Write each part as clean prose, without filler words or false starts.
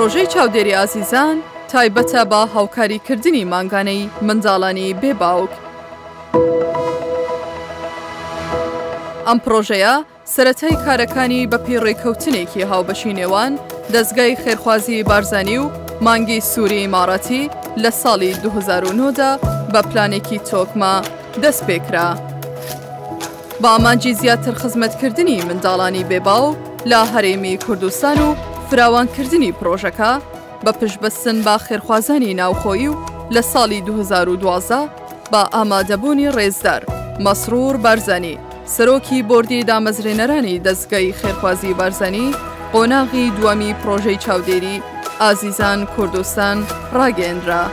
پڕۆژەی چاودێری ئازیزان تایبەتە بە هاوکاریکردنی مانگانەی منداڵانی بێ باوک. ئەم پڕۆژەیە سەرەتای کارەکانی بەپێی ڕێککەوتنێکی هاوبەشی نێوان دەزگای خێرخوازیی بارزانی و مانگی سووری ئیماراتی لە ساڵی 2009 دا بە پلانێکی تۆکمە دەستپێکرا. بە ئامانجی زیاتر خزمەتکردنی منداڵانی بێ باوک لە هەرێمی کوردستان و فراوانکردنی پڕۆژەکە بە پشتبەستن بە خێرخوازانی ناوخۆیی و لە ساڵی 2012 بە ئامادەبوونی ڕێزدار مەسرور بارزانی سەرۆکی بۆردی دامەزرێنەرانی دەزگای خێرخوازی بارزانی قۆناغی دووەمی پڕۆژەی چاودێری ئازیزان کوردستان ڕاگەیەنرا.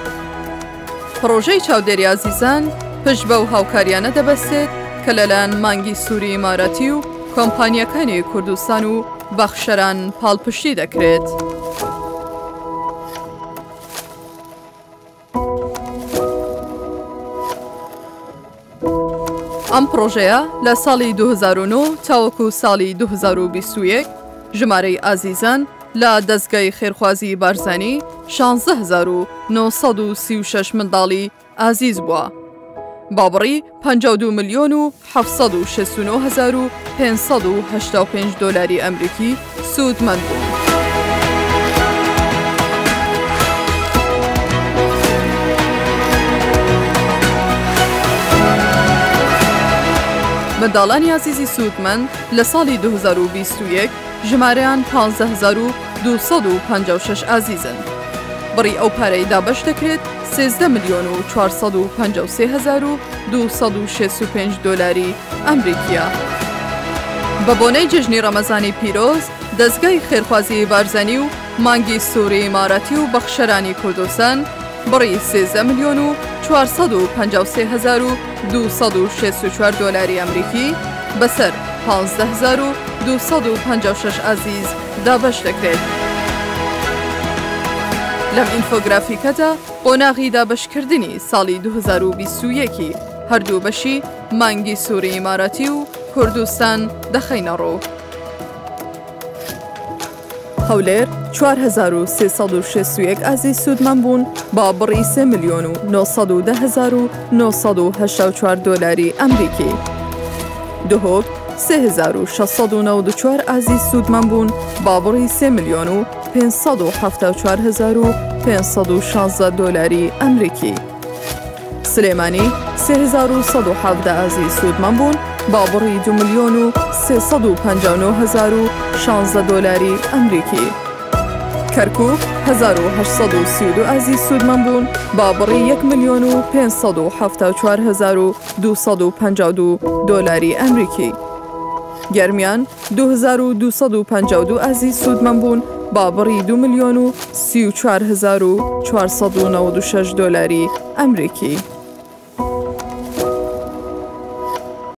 پڕۆژەی چاودێری ئازیزان پشت بەو هاوکاریانە دەبەستێت کە لەلایەن مانگی سووری ئیماراتی و کۆمپانیاکانی کوردستان و بەخشەران پاڵپشتی دەکرێت. ئەم پڕۆژەیە لە ساڵی 2009 تاوەکو ساڵی 2021 ژمارەی ئازیزان لە دەزگای خێرخوازی بارزانی 16936 منداڵی ئازیز بووە با بڕی 52 ملیۆن و 769 585 دۆلاری ئەمریکی سوودمەند بوون. منداڵانی ئازیزی سوودمەند لە ساڵی 2021 ژمارەیان 15256 ئازیزن. بڕی ئەو پارەی دابەش دەکرێت 13 ملیۆن و 453 هەزار و 265 دۆلاری ئەمریکییە. بە بۆنەی جەژنی ڕەمەزانی پیرۆز، دەزگای خێرخوازیی بارزانی و مانگی سووری ئیماراتی و بەخشەرانی کوردستان بڕی 13 ملیۆن و 453 هەزار و 264 دۆلاری ئەمریکی بەسەر 15 هەزار و 256 ئازیز دابەش دەکرێت. لەم ئینفۆگرافیکەدا قۆناغی دابەشکردنی ساڵی 2021 ی هەردوو بەشی مانگی سووری ئیماراتی و کوردستان دەخەینەڕوو. هەولێر 4361 ئازیز سوودمەند بوون بە بڕی 3 ملیۆن و 910 هەزار و 984 دۆلاری ئەمریکی. دهۆک 3694 ئازیز سوودمەند بوون بە بڕی 3 ملیۆن و 574 هەزار و 516 دۆلاری ئەمریکی. سلێمانی 3117 ئازیز سوودمەند بوون بە بڕی 2 ملیۆن و 359 هەزار و 16 دۆلاری ئەمریکی. کەرکوک 1832 ئازیز سوودمەند بوون بە بڕی 1 ملیۆن و 574 هەزار و 252 دۆلاری ئەمریکی. گەرمیان 2252 ئازیز سوودمەند بوون بە بڕی 2 ملیۆن و 34 هەزار و 496 دۆلاری ئەمریکی.